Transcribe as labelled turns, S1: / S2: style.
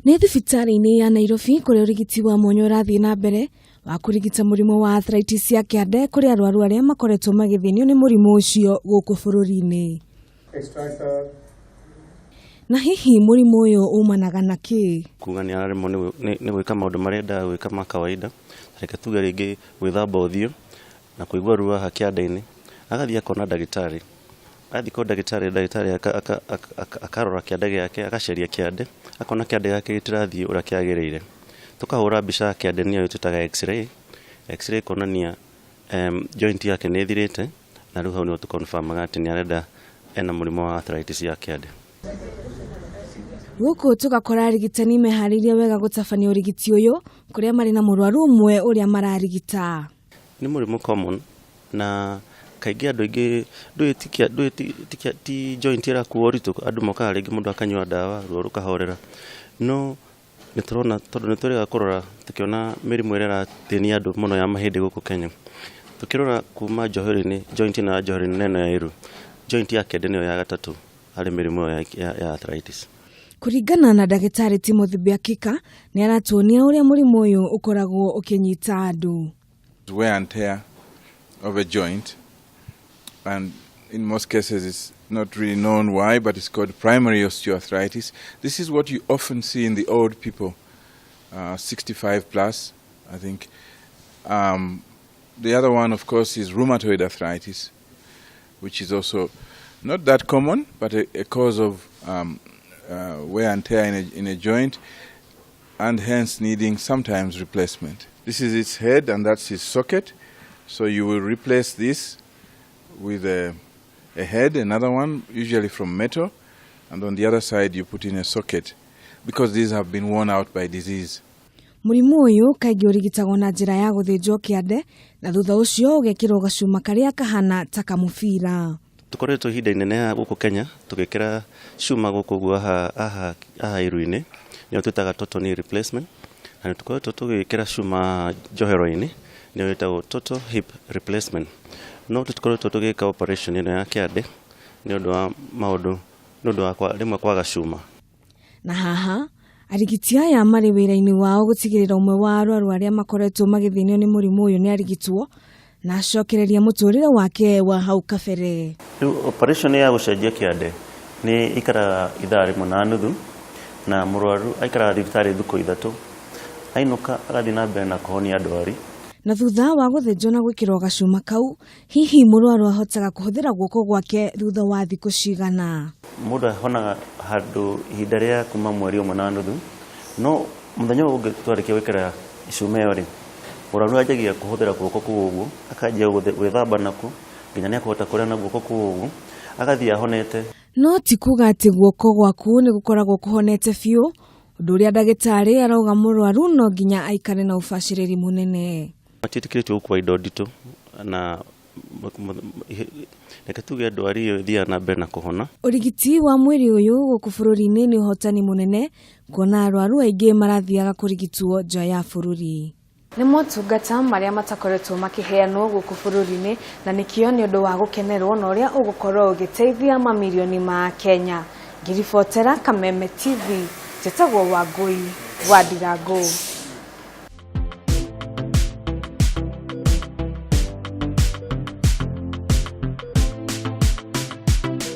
S1: Nĩ thibitarĩ-inĩ ya Nairobi kũrĩa ũrigiti wa mwanya ũrathiĩ na mbere wa kũrigita mũrimũ wa arthritis ya kĩande kũrĩ arwaru arĩa makoretwo magĩthĩnio nĩ mũrimũ ũcio gũkũ bũrũri-inĩ. Na hihi mũrimũ ũyũ umanaga na kĩ?
S2: Kuga nĩ araremwo nĩ gwĩka maũndũ marĩa endaga gwĩka ma kawaida, reke tuge rĩngĩ gwĩthamba ũthiũ na kũigua ruo haha kĩande-inĩ, agathiĩ akona ndagĩtarĩ. Athiĩ kwa ndagĩtarĩ, ndagĩtarĩ akarora kĩande gĩake, agaceria kĩande, akona kĩande gĩake gĩtirathiĩ ũrĩa kĩagĩrĩire. Tũkahũra mbica ya kĩande nĩyo twĩtaga x-ray, x-ray ĩkonania joint yake nĩ ĩthirĩte, na rĩu hau nĩho tũ confirm aga atĩ nĩ arenda ena mũrimũ wa arthritis ya kĩande.
S1: Gũkũ tũgakora arigitani meharĩirie wega gũtabania ũrigiti ũyũ kũrĩa marĩ na mũrwaru ũmwe ũrĩa mararigita.
S2: Nĩ mũrimũ common na kaingĩ andũ aingĩ ndũĩ ndũĩ ti joint ĩrakua ũritũ, andũ mokaga rĩngĩ mũndũ akanyua ndawa ruo rũkahorera, no nĩ tũrona tondũ nĩ twĩrĩga kũrora tũkĩona mĩrimũ ĩrĩa ĩrathĩnia andũ mũno ya mahĩndĩ gũkũ Kenya, tũkĩrora kuma njohero-inĩ, joint ĩno ya njohero-inĩ na ĩno ya iru, joint ya kĩande nĩyo ya gatatũ harĩ mĩrimũ ĩyo ya arthritis.
S1: Kũringana na ndagĩtarĩ Timothy Byakika, nĩ aratuonia ũrĩa mũrimũ ũyũ ũkoragwo ũkĩnyita andũ.
S3: Wear and tear of a joint, and in most cases it's not really known why, but it's called primary osteoarthritis. This is what you often see in the old people, 65 plus, I think. The other one, of course, is rheumatoid arthritis, which is also not that common, but a cause of wear and tear in a joint, and hence needing sometimes replacement. This is its head and that's its socket. So you will replace this with a head, another one, usually from metal, and on the other side you put in a socket because these have been worn out by disease.
S1: Mũrimũ ũyũ kaingĩ ũrigitagwo na njĩra ya gũthĩnjwo kĩande na thutha ũcio ũgekĩrwo gacuma karĩa kahana ta kamũbira.
S2: Tũkoretwo ihinda inene gũkũ Kenya tũgĩkĩra cuma gũkũ ũguo haha iru-inĩ, nĩyo twĩtaga total knee replacement, na nĩ tũkoretwo tũgĩkĩra cuma njohero-inĩ, nĩyo ĩtagwo total hip replacement, no tũtikoretwo tũgĩka operation ĩno ya kĩande nĩ ũndũ wa maũndũ, nĩ ũndũ wa rĩmwe kwaga cuma.
S1: Na haha arigiti aya marĩ wĩra-inĩ wao gũtigĩrĩra ũmwe wa arwaru arĩa makoretwo magĩthĩnio nĩ mũrimũ ũyũ nĩ arigitwo na acokereria mũtũrĩre wake wa hau kabere.
S2: Rĩu operation ya gũcenjia kĩande nĩ ikaraga ithaa rĩmwe na nuthu, na mũrwaru aikaraga thibitarĩ thikũ 3, ainũka agathiĩ na mbere na kũhonia ndwari.
S1: Na thutha wa gũthĩnjwo na gwĩkĩrwo gacuma kau, hihi mũrwaru ahotaga kũhũthĩra guoko gwake thutha wa thikũ cigana?
S2: Mũndũ ahonaga handũ ihinda rĩa kuma mweri ũmwe na nuthu, no mũthenya ũyũ ũngĩ twarĩkia gwĩkĩra cuma ĩyo rĩ, mũrwaru anjagia kũhũthĩra guoko kũu ũguo, akanjia gwĩthamba nakuo nginya nĩ akũhota kũrĩa na guoko kũu ũguo, agathiĩ ahonete.
S1: No ti kuga atĩ guoko gwaku nĩ gũkoragwo kũhonete biũ, ũndũ ũrĩa ndagĩtarĩ arauga mũrwaru no nginya aikare na ũbacĩrĩri mũnene.
S2: Matiĩtĩkĩrĩtio gũkua indo nditũ, na reke tuge ndwari ĩyo ĩthiaga na mbere na kũhona.
S1: Ũrigiti wa mwĩrĩ ũyũ gũkũ bũrũri-inĩ nĩ ũhotani mũnene kuona arwaru aingĩ marathiaga kũrigitwo nja ya bũrũri. Nĩ motungata marĩa matakoretwo makĩheanwo gũkũ bũrũri-inĩ, na nĩkĩo nĩ ũndũ wa gũkenerwo na ũrĩa ũgũkorwo ũgĩteithia mamirioni ma Kenya. Ngĩribotera Kameme TV, njĩtagwo Wangũi wa Ndirangũ.